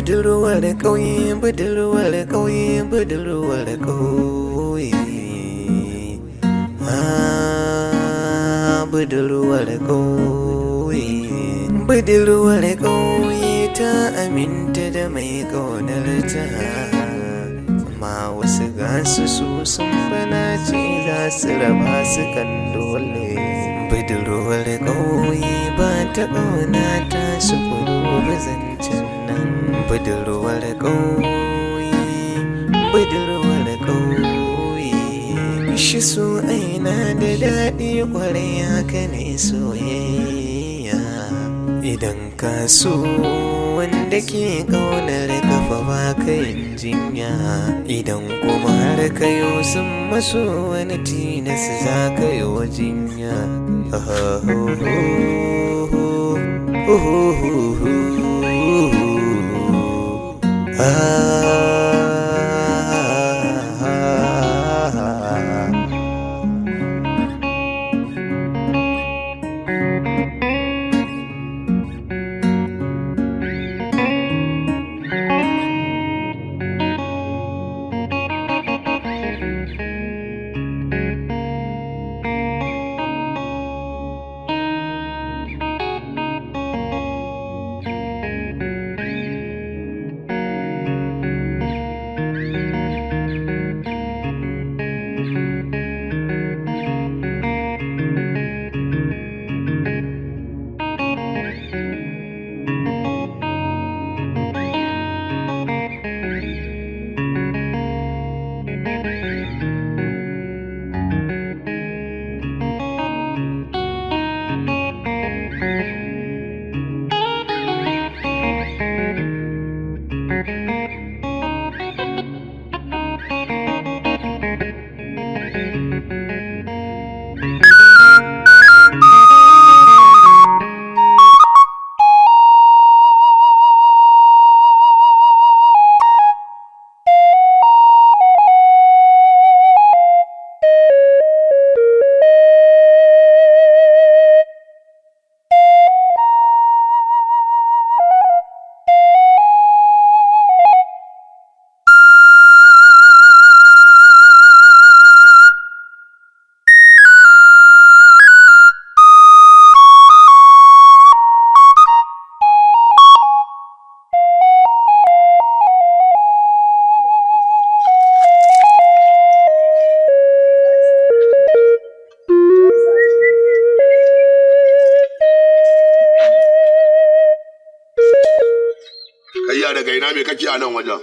Budurwar ƙauye, budurwar ƙauye, budurwar ƙauye. Ah, budurwar ƙauye. Budurwar ƙauye ta aminta da mai ƙaunarta. Amma wasu gasu su sun bana ce za su raba su kan dole. Budurwar ƙauye ba ta ƙauna ta su kudu zancen nan. Budurwar ƙauye, budurwar ƙauye. Shi so aina da daɗi ƙwarai, haka ne soyayya. Idan ka so wanda ke ƙaunar kafa ba ka yin jinya. Idan kuma har ka yi sun maso wani tilas za ka yi wa jinya. Ah. Kai ya daga ina, me kake a nan wajen?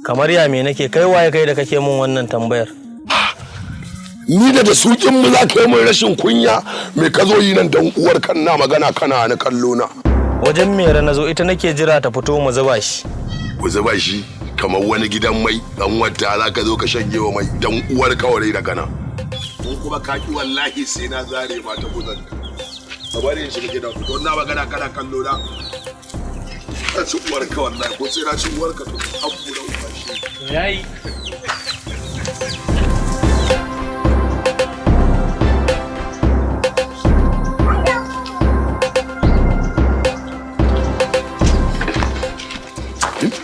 Kamar ya me nake? Kai waye kai da kake mun wannan tambayar? Ni da sukin mu za ka yi mun rashin kunya? Me ka zo yi nan dan uwar kan na magana kana ni kallo na? Wajen mera na zo, ita nake jira ta fito mu zuba shi. Ku zuba shi kamar wani gidan mai dan wata za ka zo ka shanye wa mai dan uwar kawai da kana. In kuma ka ki, wallahi sai na zare ma ta guzan ka. Ka bari in shiga gidan ku don na magana kana kallo na. Ka ci uwar ka wallahi, ko sai na ci uwar ka to an buɗe uwa shi. Yayi.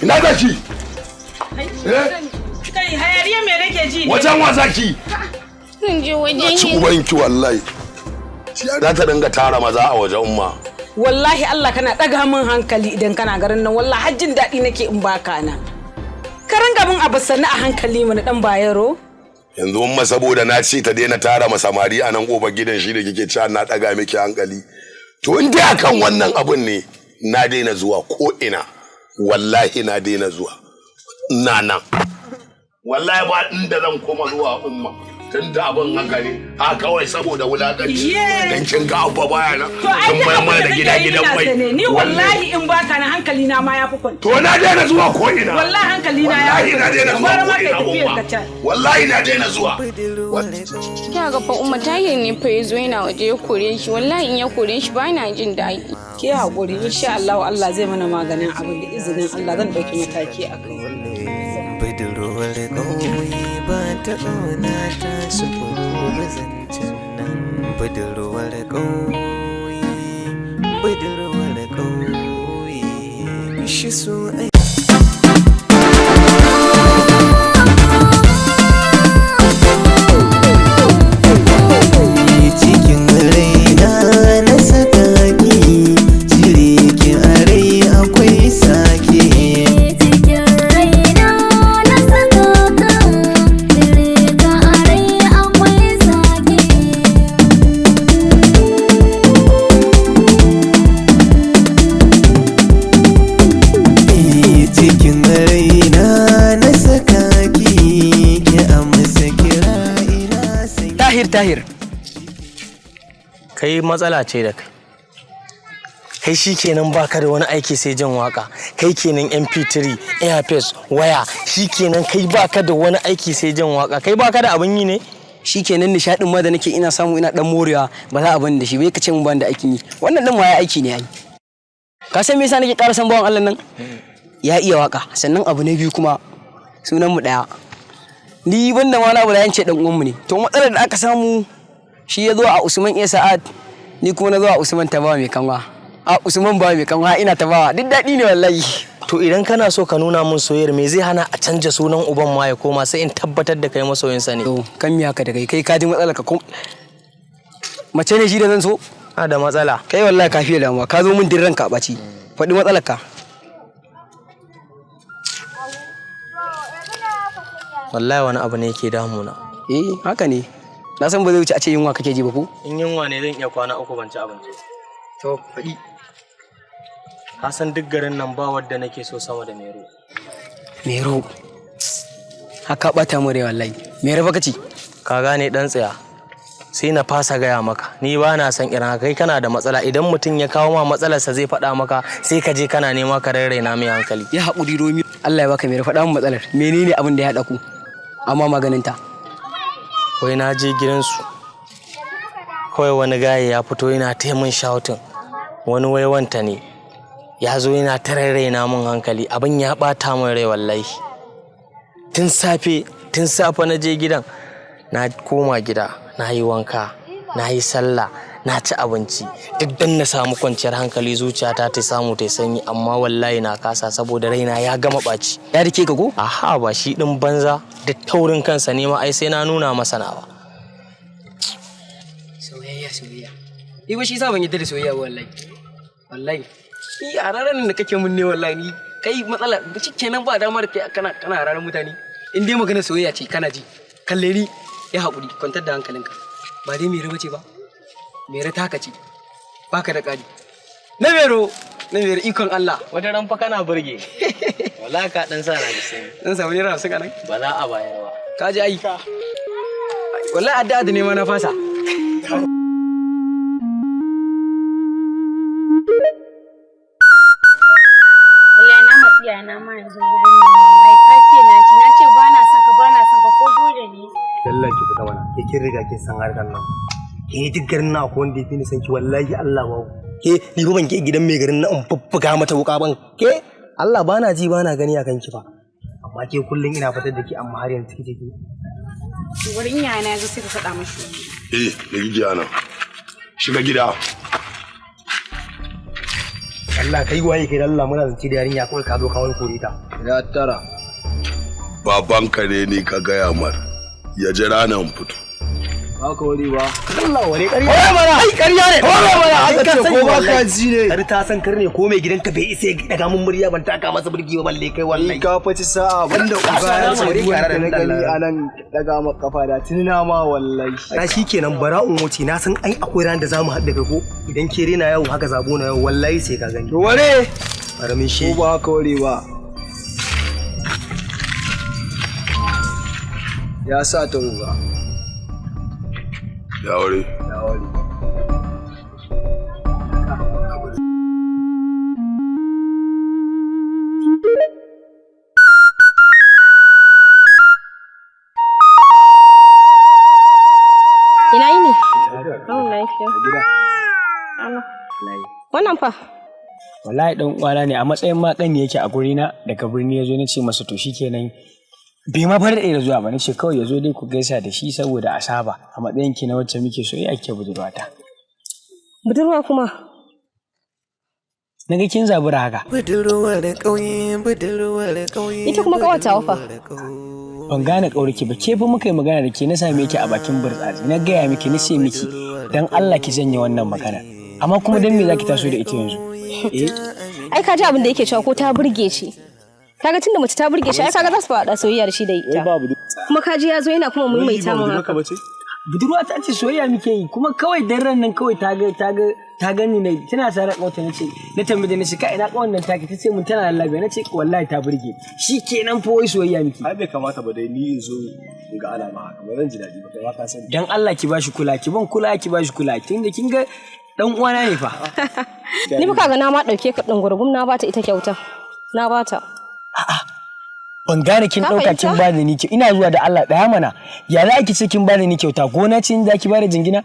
Ina zaki? Eh? Kai, hayaniya me nake ji ne? Wajen wa zaki? Zan je wajen Ci yin ubanki wallahi. Za ta dinga tara maza a wajen umma. Wallahi Allah kana ɗaga min hankali idan kana garin nan, wallahi har jin daɗi nake in baka na. Ka ringa min abu sannu a hankali mana, ɗan Bayero. Yanzu umma, saboda na ce ta daina tara ma samari a nan kofar gidan shi da kike cewa na ɗaga miki hankali. To in dai akan wannan abun ne, na daina zuwa ko ina. Wallahi na daina zuwa. Ina nan. Wallahi ba inda zan koma zuwa, umma. Tun da abin haka ne, ha kawai saboda wulakanci. Ye. Dan kin ga abba baya nan. To ai Kin duk mayar abin mana da da gida kake yi gidan ina mai. sane. Ni wallahi in baka na hankali na ma ya fi kwanta. To na daina zuwa ko ina. Wallahi hankali na ya Wallahi fi na daina zuwa kwanta. Gwara ko ma kai ina, tafiyar umma. ka can. Wallahi na daina zuwa. Ya ga fa Umma, Tahir ne fa ya zo yana waje ya kore shi. Wallahi in ya kore shi ba na jin daɗi. Ke haƙuri, insha Allah Allah zai mana maganin abin da izinin Allah, zan ɗauki mataki a kai. Budurwar ƙauye ba ta ƙauna ta su kudu zancen nan. Budurwar ƙauye, budurwar ƙauye. Shi so ai. Cikin raina na saka ki, cire ki a rai akwai sake. Cikin raina na saka ka, cire ka a rai akwai sake. Cikin raina na saka ki, ki amsa kira ina san. Tahir, Tahir. Kai matsala ce da kai. Kai shi kenan baka da wani aiki sai jan waka. Kai kenan MP3, Airpace, waya. Shi kenan kai baka da wani aiki sai jan waka. Kai baka da abin yi ne? Shikenan nishadin ma da nake ina samu ina dan morewa ba za a bani da shi bai ka ce mun bani da aikin yi. Wannan din ma ya aiki ne ai. Ka san me yasa nake ƙara san bawan Allah nan? Ya iya waka. Sannan abu na biyu kuma sunan mu daya. Ni banda ma na abu da yance dan uwan mu ne. To matsalar da aka samu shi ya zo a Usman A Sa'ad, ni kuma na zo a Usman Tabawa mai kanwa. A Usman Bawa mai kanwa ina tabawa duk daɗi ne wallahi. To idan kana so ka nuna mun soyayyar, me zai hana a canja sunan uban ma ya koma, sai in tabbatar da kai masoyinsa ne. To kan mi haka da kai, kai ka ji matsalar ka ko mace ne shi da zan so? Na da matsala. Kai wallahi ka fiye damuwa, ka zo min din ranka a ɓaci. Faɗi matsalar ka. Wallahi wani abu ne yake damuna. Eh, haka ne, na san ba zai wuce a ce yunwa kake ji ba ko? In yunwa ne zan iya kwana 3 ban ci abinci. To faɗi. Ka san duk garin nan ba wadda nake so sama da Mero. Mero, haka ɓata mu rai wallahi. Mero fa kace? Ka gane dan tsaya. Sai na fasa gaya maka. Ni ba na son irin haka. Kai kana da matsala. Idan mutum ya kawo ma matsalarsa zai faɗa maka, sai ka je kana nema ka rairaina mai hankali. Ya haƙuri Romi, Allah ya baka Mero. Faɗa min matsalar, menene abin da ya haɗa ku amma maganin ta. Wai na je gidansu. Kawai wani gaye ya fito yana ta min shouting. Wani waiwanta ne. Ya zo yana ta rairaina min hankali. Abin ya ɓata min rai wallahi. Tun safe, tun safe na je gidan. Na koma gida, na yi wanka, na yi sallah, na ci abinci. Duk dan na samu kwanciyar hankali, zuciyata ta samu ta sanyi, amma wallahi na kasa saboda raina ya gama ɓaci. Ya rike ka ko? Aha, ba shi ɗin banza da taurin kansa ne ma ai sai na nuna masa nawa. Soyayya, soyayya. Ni ba shi yasa ban yadda da soyayya ba wallahi. Wallahi. Ni a ranar da kake mun ne wallahi ni kai matsala shikenan ba dama da kai kana kana hararar mutane. In dai magana soyayya ce kana ji. Kalle ni, ya haƙuri, kwantar da hankalinka. Ba dai Mero bace ba. Mero taka ce. Baka da ƙari. Na Mero, na Mero ikon Allah. Wata ran fa kana burge. Wallahi ka dan sa na ji sanyi. Zan samu naira 50 a nan? Ba za a bayar ba. Ka ji ai. Wallahi addu'a da nema na fasa. Wallahi na matsi yana ma yanzu gurin nan. Wallahi ka fiye na ci, na ce ba na son ka, ba na son ka, ko dole ne. Allah ki fita mana, ke kin riga kin san harkar nan, ke duk garin nan akwai wanda ya fi ni san ki, wallahi Allah babu. Ke ni ba ban ke gidan mai garin nan in bubbuga mata wuka ban ke Allah ba na ji ba na gani akan ki fa, amma ke kullun ina fitar da ki, amma har yanzu kike ki. To bari in yana yanzu sai ka faɗa mashi. Eh, da gigiya nan. Shiga gida. Allah kai waye kai, Allah muna zance da yarinya kawai ka zo ka wani kore ta. Ya tara. Babanka ne ni ka gaya mar. Ya jira nan fito. Ba ka wari ba. Allah ware ƙarya hore mana, ai ƙarya ne, hore mana. Aka ce ko ba ka ji ne. Kar ta san kar ne ko mai gidanka bai isa ya daga mun murya ban taka masa burgi ba balle kai wallahi. Ka faci sa'a banda uba ya ce duk wanda na gani a nan daga ma kafa da tunina ma wallahi. Na shi kenan bara in wuce, na san ai akwai ran da zamu haɗu da kai ko idan kere na yau haka zabo na yau wallahi sai ka gani. To ware. Karamin shi. Ko ba ka ware ba. Ya sa ta uba. Ya wuri. Ya ware. Ina yini? Awon lafiya. Gida. Wannan fa? Wallahi dan uwana ne, a matsayin ma kani yake a gurina. Daga birni ya zo, na ce masa to shikenan, bai ma fara da zuwa ba, na ce kawai ya zo dai ku gaisa da shi saboda a saba, a matsayin ki na wacce muke soyayya ke budurwata. Budurwa kuma? Naga kin zabura haka. Budurwar ƙauye, budurwar ƙauye. Ita kuma ƙawata fa. Ban gane ƙauraki ba, ke fa muka yi magana da ke na same ki a bakin burtsatsi. Na gaya miki na ce miki dan Allah ki janye wannan magana. Amma kuma dan me zaki taso da ita yanzu? Eh? Ai ka ji abin da yake cewa ko ta burge shi. Kaga tunda mace ta burge shi ai kaga za su faɗa soyayya da shi da ita. Kuma ka ji ya zo yana kuma maimaita mun haka. Budurwa ta ce soyayya muke yi kuma kawai dan ran nan kawai ta ga ta ga ta gani ne tana tare da wata nace na tambaye nace ka ina kawan nan take tace mun tana lafiya nace wallahi ta burge shi kenan fa wai soyayya muke. Ai bai kamata ba dai ni in zo in ga alama haka ba zan ji daɗi ba kai ma ka sani. Dan Allah ki bashi kula, ki ban kula, ki bashi kula, tunda kin ga dan uwana ne fa. Ni fa kaga na ma ɗauke ka ɗin gurgum na bata ita kyauta. Na bata. Ban gane kin Ka ɗauka kin fahimta? bani ni kyau ina zuwa da Allah ɗaya mana ya za ki ce kin bani ni kyauta gona ce in za ki bada jingina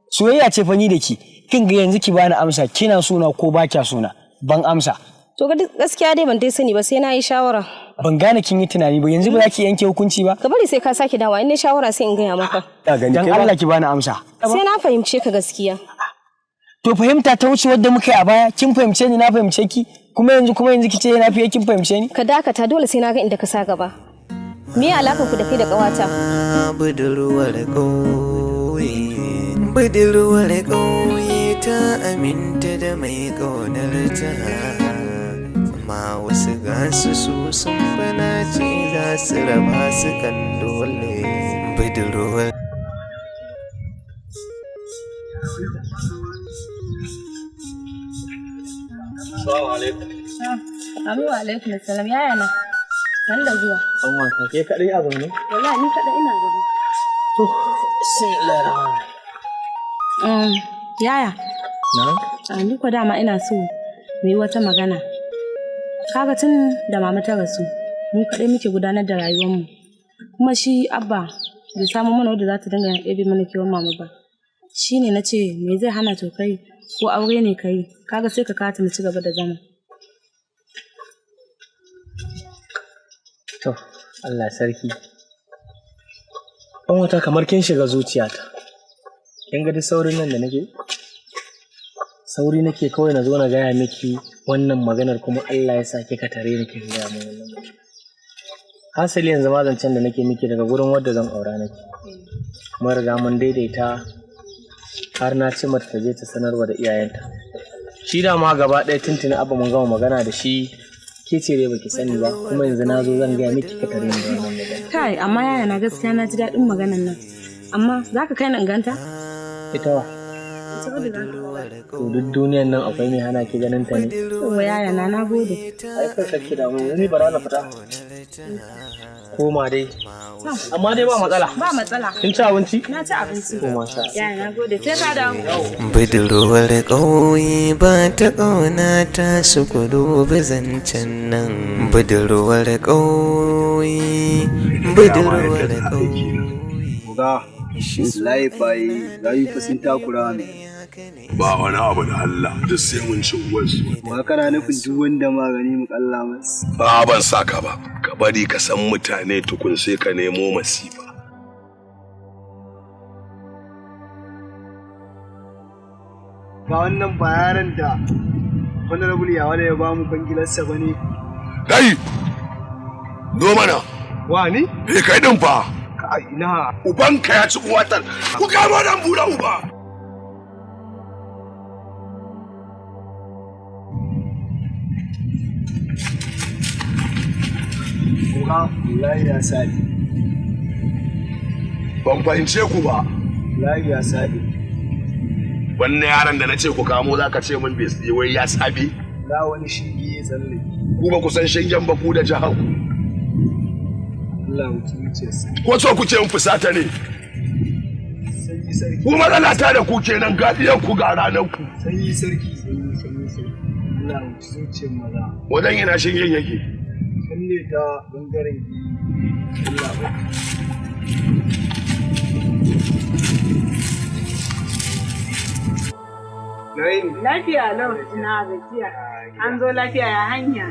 soyayya ce fa ni da ki kin ga yanzu ki bani amsa kina sona ko ba kya sona ban amsa. To ga gaskiya dai ban dai sani ba sai na yi shawara. Ban gane kin yi tunani ba yanzu ba za ki yanke hukunci ba. Ka bari sai ka sake dawa in na shawara sai in gaya maka. Dan Allah ki bani amsa. Sai na fahimce ka gaskiya. To fahimta ta wuce wadda muka yi a baya, kin fahimce ni na fahimce ki kuma yanzu kice na fiye kin fahimce ni. Ka dakata dole sai na ga inda ka sa gaba. Me ya alakar ku da kai da ƙawata? Budurwar ƙauye, budurwar ƙauye ta aminta da mai ƙaunarta. Amma wasu gasu su sun fana ce za su raba su kan dole. Budurwar Assalamu alaikum. Amin wa alaikum salam yaya na. San da zuwa. An wanka ke kaɗai a zaune? Wallahi ni kaɗai ina gaba. To, bismillahirrahmanirrahim. Yaya, Na? a ni ko dama ina so mu yi wata magana. Kaga tun da mama ta rasu, mu kaɗai muke gudanar da rayuwarmu. Kuma shi Abba bai samu mana wadda za ta dinga ɗebe mana kewan mama ba. Shi ne na ce me zai hana to kai ko aure ne ka yi, kaga sai ka kata mu ci gaba da zama. To, Allah sarki. Ɗan wata kamar kin shiga zuciyata. Kin ga duk saurin nan da nake? Sauri nake kawai na zo na gaya miki wannan maganar kuma Allah ya sa kika tare ni kin gaya min wannan magana. Hasali yanzu ma zancen da nake miki daga gurin wadda zan aura nake. Mun riga mun daidaita har na ce mata ta je ta sanarwa da iyayenta. Shi da ma gaba ɗaya tuntuni Abba mun gama magana da shi, ke ce dai baki sani ba kuma yanzu na zo zan gaya miki ka tare ni da wannan magana. Kai, amma yaya na gaskiya na ji daɗin maganan nan. Amma za ka kai ni in ganta? Ita wa? To duk duniyan nan akwai mai hana ki ganin ta ne? Yawwa yaya na na gode. Ai kar kake damu, ni bara na fita. Koma dai. Amma dai ba matsala. Ba matsala. Kin ci abinci? Na ci abinci. To masha Allah. Yaya na gode sai ka dawo. Budurwar ƙauye ba ta ƙauna ta su kudu zancen nan. Budurwar ƙauye, budurwar ƙauye. Oga, layi fayi, layi fa sun takura ne. Ba wani abu da Allah, duk sai mun ci uwarsu. Ba kana nufin duk wanda magani mu kalla masa. Ba ban saka ba, ka bari ka san mutane tukun sai ka nemo masifa. Ba wannan ba yaron da honorable Yawale ya bamu kwangilarsa ba ne. Kai! Zo mana. Wa ni? Eh kai din fa. Kai ina. Ubanka ya ci uwatar. Ku kamo dan bura uba. Oga, wallahi ya sabi. Ban fahimce ku ba. Wallahi ya sabi. Wannan yaron da na ce ku kamo za ka ce min bai wai ya sabi? La wani shinge ya tsalle. Ku ba ku san shingen ba ku da jihar ku. Allah wuce zuciyarsa. Ko so kuke in fusata ne? Sanyi sarki. Ku matsala ta da ku kenan gadiyan ku ga ranar ku. Sanyi sarki. Sanyi sanyi sarki. Allah wuce zuciyar maza. Wajen ina shingen yake? Tsalle ta bangaren biyu. Allah ba. Lafiya lau ina gajiya. An zo lafiya ya hanya.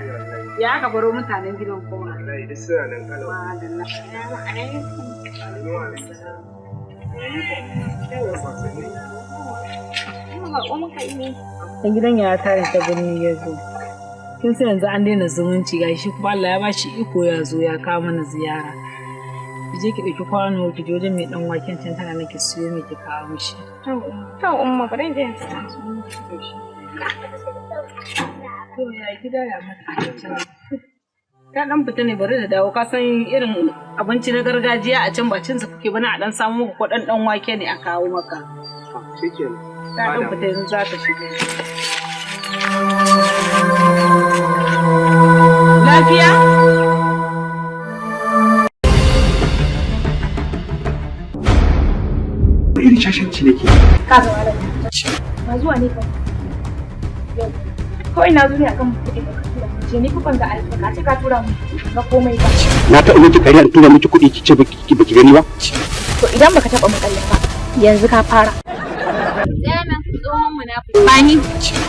Ya aka baro mutanen gidan kuma. Wallahi duk suna nan kalau. Madalla. Assalamu alaikum. Umma ba muka yi ne. Dan gidan ya tare ta birni ya zo. Kin san yanzu an daina zumunci gashi kuma Allah ya bashi iko ya zo ya kawo mana ziyara. Ki je ki ɗauki kwano ki je wajen mai ɗan waken can tana nake siyo mai ki kawo mishi. To Umma bari in je in sa. To ya gida ya mata. Ta dan fita ne bari da dawo ka san irin abinci na gargajiya a can ba cin sa kuke bana a dan samu maka ko dan dan wake ne a kawo maka. Shikenan. Ta dan fita yanzu za ta shigo. Lafiya? Irin shashanci nake. Ka ga malam. Ba zuwa ne ka. Yau. Kawai na zo ne akan kuɗin da ka tura mun. Je ni fa ban ga alfa ka ce ka tura mun ga komai ba. Na taɓa miki ƙarya in tura miki kuɗi ki ce baki gani ba. To idan baka taɓa matsalar ba yanzu ka fara. Tsohon munafiki. Bani.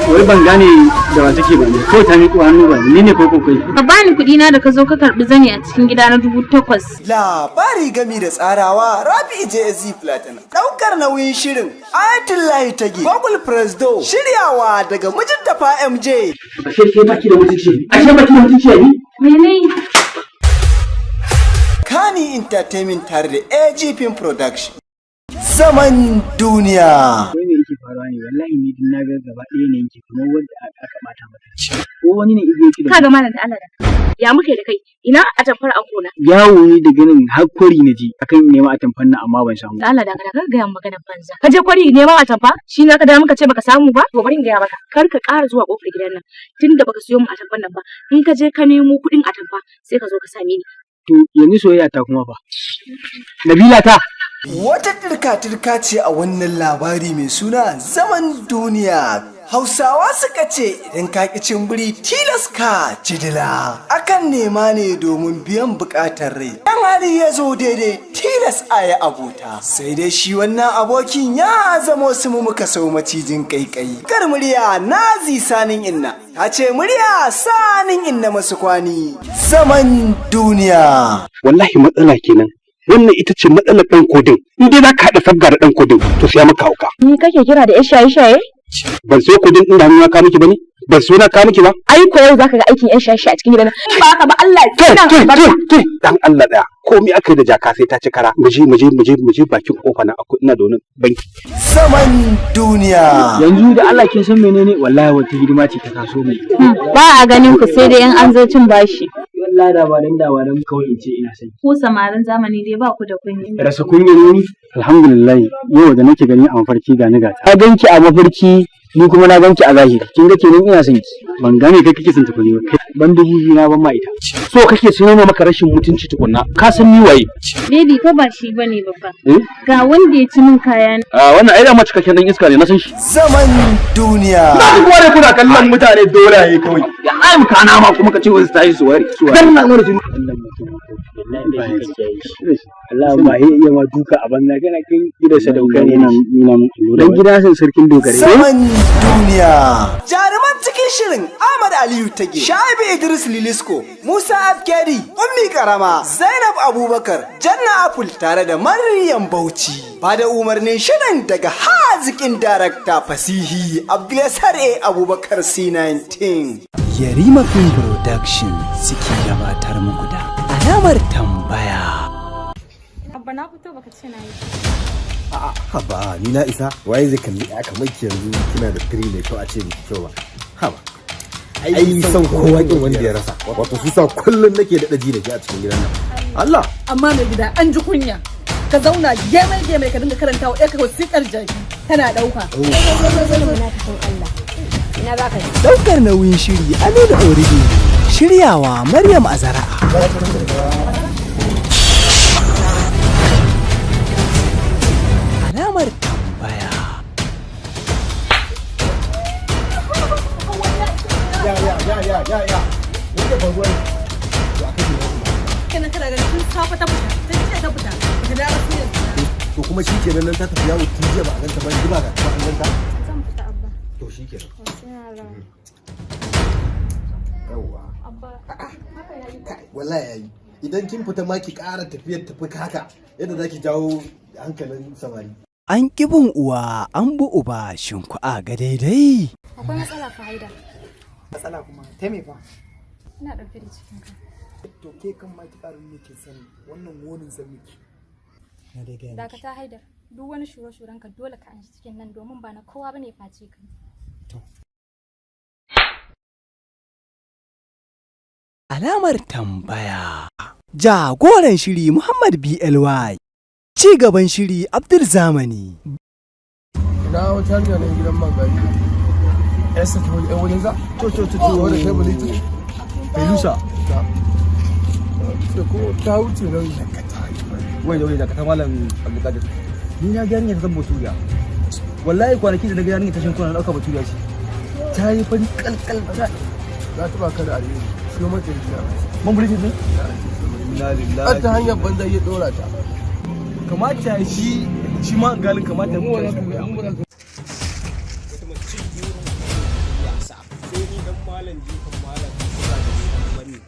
Wai ban gane da wa take ba ne. Kawai ta miƙo hannu ba ni ne ko ko kai. Ka bani kuɗi na da ka zo ka karɓi zani a cikin gida na 8,000. Labari gami da tsarawa Rabi JSZ Platinum. Daukar nauyin shirin Ayatullahi Tage Google Presdo shiryawa daga mijinta fa MJ. Ashe ke baki da mutunci. Ashe baki da mutunci ne? Mene? Kani Entertainment tare da AG Film Production. Zaman duniya. Wai me yake faruwa ne? Wallahi ni din na ga gaba ɗaya ne yake kamar wanda aka bata mata. Ko wani ne ido yake da Ka ga malam da Allah da. Ya muke da kai? Ina a tamfar an kona. Yawo ne da ganin har kwari na ji akan nema a tamfar nan amma ban samu. Da Allah da ka gaya min maganar banza. Ka je kwari neman atamfa? Shi ne ka da muka ce baka samu ba? To bari in gaya maka. Kar ka ƙara zuwa kofar gidan nan tunda baka siyo min atamfan nan ba. In ka je ka nemo kuɗin atamfa sai ka zo ka same ni. To yanzu soyayya ta kuma fa. Nabila ta. Wata turka-turka ce a wannan labari mai suna zaman duniya. Hausawa suka ce idan ka ƙi cin biri tilas ka ci dila. Akan nema ne domin biyan buƙatar rai. Dan hali ya zo daidai tilas a yi abota. Sai dai shi wannan abokin ya zama wasu mu muka sau macijin ƙaiƙayi. Kar murya nazi sanin inna. Ta ce murya sanin inna masu kwani. Zaman duniya. Wallahi matsala kenan. Wannan ita ce matsalar ɗan kodin. In dai za ka haɗa sabga da ɗan kodin to sai maka hauka. Ni kake kira da 'yan shaye-shaye? Ban so kodin ɗin da hannu na kawo miki ba ne? Ban so na kawo miki ba? Ai ko yau zaka ga aikin 'yan shaye-shaye a cikin gidan nan. Ba haka ba Allah ya Ke tsina ke ke albarka. ke dan Allah ɗaya. Komai aka yi da jaka sai ta ci kara. Mu je mu je mu je mu je bakin kofa na akwai ina da wani banki. Zaman duniya. Yanzu da Allah kin san menene wallahi wata hidima ce ta taso mai. Ba a ganin ku sai dai in an zo cin bashi. Wallahi da ba dan da ba dan kawai in ce ina son. Ku samarin zamani dai ba ku da kunya. Rasa kunya ne ni? Alhamdulillah yau da nake gani a mafarki ga ni gata. Na ganki a mafarki ni kuma na ganki a zahiri. Kin ga kenan ina son ki. Ban gane kai kake son ta ba. Kai ban 2,000 na ban ma ita. So kake sai nuna maka rashin mutunci tukunna. Ka san ni waye? Baby fa ba shi bane babba. Eh? Ga wanda ya ci min kaya A wannan ai da ma cikakken dan iska ne na san shi. Zaman duniya. Na duk ware kuna kallon mutane doraye kawai. Ya ai mu kana ma kuma ka ce wasu tashi su ware. Dan na mana jini. Allah ba ya iya ma duka a banza kana kai gidan sadaukar ne. Dan gida san sarkin dogare. Zaman duniya. Jaruman cikin shirin Ahmad Aliyu Tage, Shaibu Idris Lilisko, Musa Afkeri, Ummi Karama, Zainab Abubakar, Janna Apple tare da Maryam Bauchi. Bada umarnin shirin daga hazikin darakta fasihi Abdulsar A. Abubakar C19. Yarima Film Production suke gabatar muku da alamar tambaya. Abba na fito baka ce na yi. A'a, haba, ni na isa. Waye zai kalli ya kamar ki yanzu kina da tiri mai kyau a ce miki kyau ba. Haba. Ai son kowa kin wanda ya rasa. Wato su sa kullun nake daɗa ji da ke a cikin gidan nan. Allah. Amma mai gida an ji kunya. Ka zauna gemai gemai ka dinga karanta wa ƴarka wasiƙar jaki tana ɗauka. Ina za ka je? Daukar nauyin shiri Aminu Origi, shiryawa Maryam Azara'a. Alamar tambaya. Ya ya ya ya ya ya. Wanda faruwa ne. To akai ne. Kana kana ganin tun safe ta fita, tun jiya ta fita, ba ta dawo sai yanzu. To kuma shi kenan nan ta tafi yawo tun jiya ba a ganta ba yanzu ba ga ba an ganta. Zan fita Abba. To shi kenan. Yawwa. Yawwa. Abba. Haka yayi. Wallahi yayi. Idan kin fita ma ki ƙara tafiyar tafi haka yadda zaki jawo hankalin samari. An ƙi bin uwa an bi uba, shin ku a ga daidai? Akwai matsala fa, Haida. Matsala kuma ta me fa? Ina ɗauke da cikinka. To ke kan ma ki ƙarin me kin sani, wannan wonin san miki. Na dai gaya miki. Dakata, Haidar. Duk wani shure-shuren ka, dole ka anshi cikin nan domin ba na kowa bane face kai. Alamar tambaya. Jagoran shiri Muhammad BLY. Ci gaban shiri Abdul Zamani. Ina wata hanya ne gidan man gari yarsa ta wajen wajen za to wadda ta bulita Felusa. Ta ce ko ta wuce nan. Wai da wai da ka ta malam Abdulkadir. Ni na ga yarinya ta zan baturiya. Wallahi kwanaki da na ga yarinya ta shan kuna na dauka baturiya ce. Ta yi fari kalkal ta. Za ta baka da alheri, siyo mata rijiya. Man bulita ne? Inna lillahi. Ta hanyar banza ya dora ta. Kamata shi shi ma galin kamata mu mu Sai ni dan malam jikan malam kusa da ni dan bane.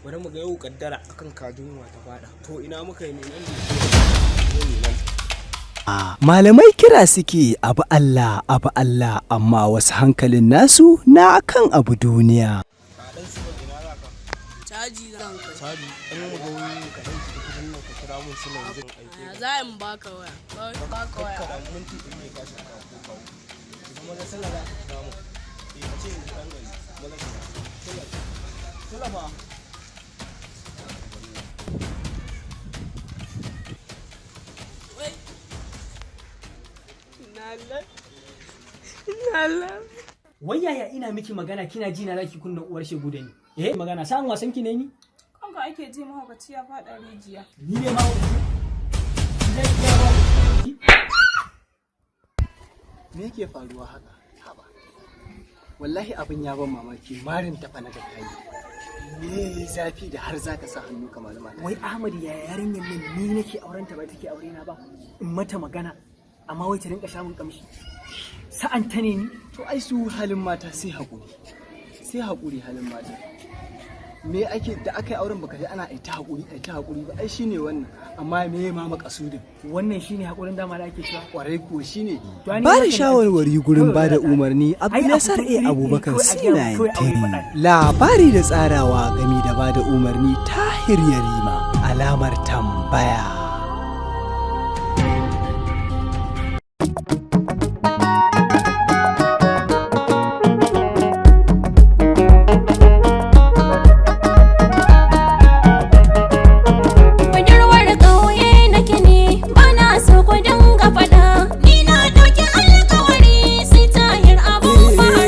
Bari mu ga yau kaddara akan kajin wa ta fada. To ina muka yi ne nan ne nan. Malamai kira suke abu Allah abu Allah, amma wasu hankalin nasu na kan abu duniya. Caji zan kai. Caji an mu ga wani ka dan ki kudin nan, ka kira mun suna yanzu in aike ka. Za in baka waya. Baka waya. Ka da minti din ne ka shi ka ko kawo. Kuma da sallah za ka kira mu. Eh, ka ce in dan gari. Maza ki. Sallah. Sallah fa. Wai yaya ina miki magana kina ji na zaki kunna uwar shegu da ni? Eh, magana sa'an wasan ki ne ni? Kanka ake ji, mahaukaci ya faɗa rijiya. Ni ne mahaukaci? Me yake faruwa haka? Haba. Wallahi abin ya ban mamaki, marin tafa na ga kai. Me yayi zafi da har zaka sa hannu kamar mata? Wai Ahmad, ya yarinyar nan ni nake auren ta ba take aure na ba. In mata magana amma wai ta rinka shamun kamshi. Sa'an ta ne ni? To ai su halin mata sai haƙuri. Sai haƙuri halin mata. Me ake da aka yi auren baka ji ana ai ta haƙuri ai ta haƙuri ba, ai shine wannan, amma me ma makasudin? Wannan shine haƙurin dama da ake cewa. Kwarai kuwa shine. Ba da shawarwari gurin ba da umarni Abdulnasar A. Abubakar C19. Labari da tsarawa gami da ba da umarni Tahir Yarima. Alamar tambaya. Budurwar ƙauye nake ne, bana so ku dinga faɗa. Ni na ɗauki alƙawari sai Tahir abun faru.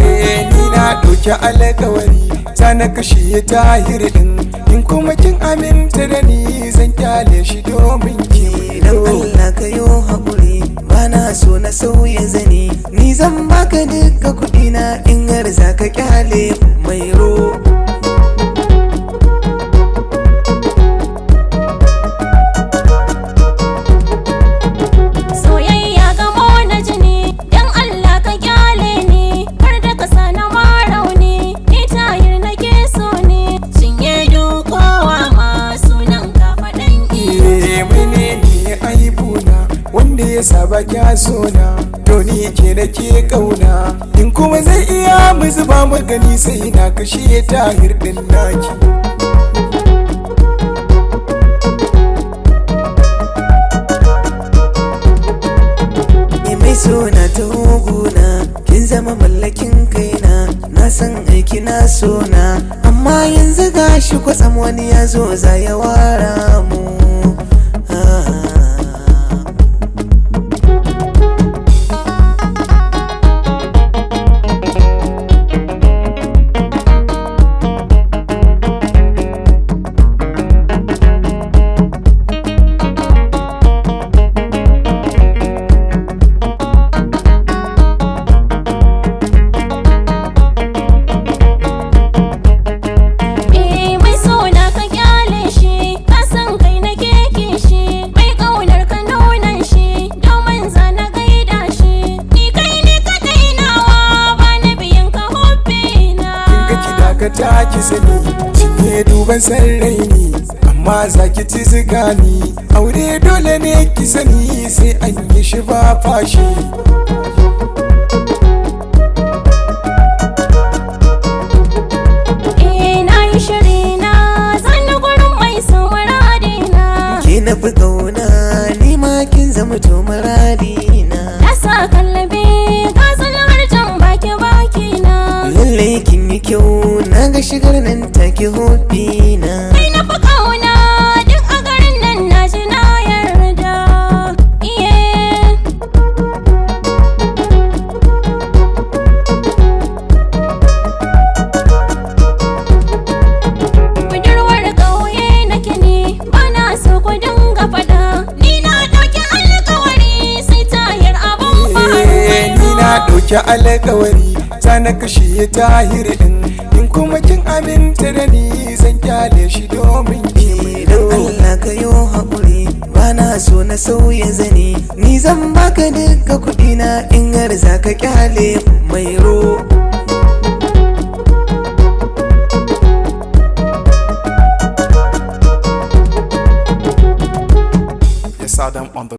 Ni na ɗauki alkawari za na kashe Tahir ɗin, in kuma kin aminta da ni zan kyale shi domin ki. Dan Allah ka yo haƙuri, ba na so na sauya zani. Ni zan baka duka kuɗina in har za ka kyale mai ro. Soyayya gamo na jini, dan Allah ka kyale ni, kar da ka sani ma rauni, ni Tahir nake so ne, cinye dukowa ma sunan ka faɗan. Eh, menene aibuna wanda ya saba kya sona? To ni ke nake kauna, in kuma zai iya mu zuba magani sai na kashe Tahir din naki. Ni mai sona ta huguna, kin zama mallakin kaina. Na san aiki na sona, amma yanzu gashi kwatsam wani ya zo za ya wara mu. Eh, mai sona ka kyale shi, ka san kai nake kishi, mai ƙaunar ka nunan shi, domin zana gaida shi, ni kai ne kaɗai nawa, ba na biyan ka hobbina. Kinga ki dakata ki sani, cinye duban san raini. Amma ma za ki ci zigani. Aure dole ne ki sani sai an yi shi ba fashi. Eh na yi shiri na zan gurin mai su muradina. Ke na fi ƙauna ni ma kin zama to muradina. Na sa kallabi gazal har jan baki baki na. Lallai kin yi kyau na ga shigar nan take hobi na. Kai na fi ƙauna duk a garin nan na ji na yarda. Iye. Budurwar ƙauye nake ne bana so ku dinga faɗa. Ni na ɗauki alƙawari sai tayar abun Eh, ni na ɗauki alkawari za na kashe Tahir ɗin. In kuma kin aminta da ni zan kyale shi domin ki. Don Allah ka yo haƙuri ba na so na sauya zani. Ni zan baka duka kuɗina in har za ka kyale mai ro. Yes, Adam on the